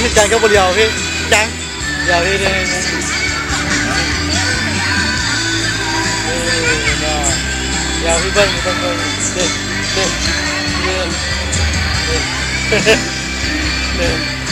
ຄືຈັງກໍບໍ່ຫຼຽວພີ່ ຈັງ ຫຼຽວພີ່ເດ້ ເອີ ຫຼຽວພີ່ເບິ່ງ ເບິ່ງ ເບິ່ງ ເດ້ ເດ້ ເດ້ ເດ້.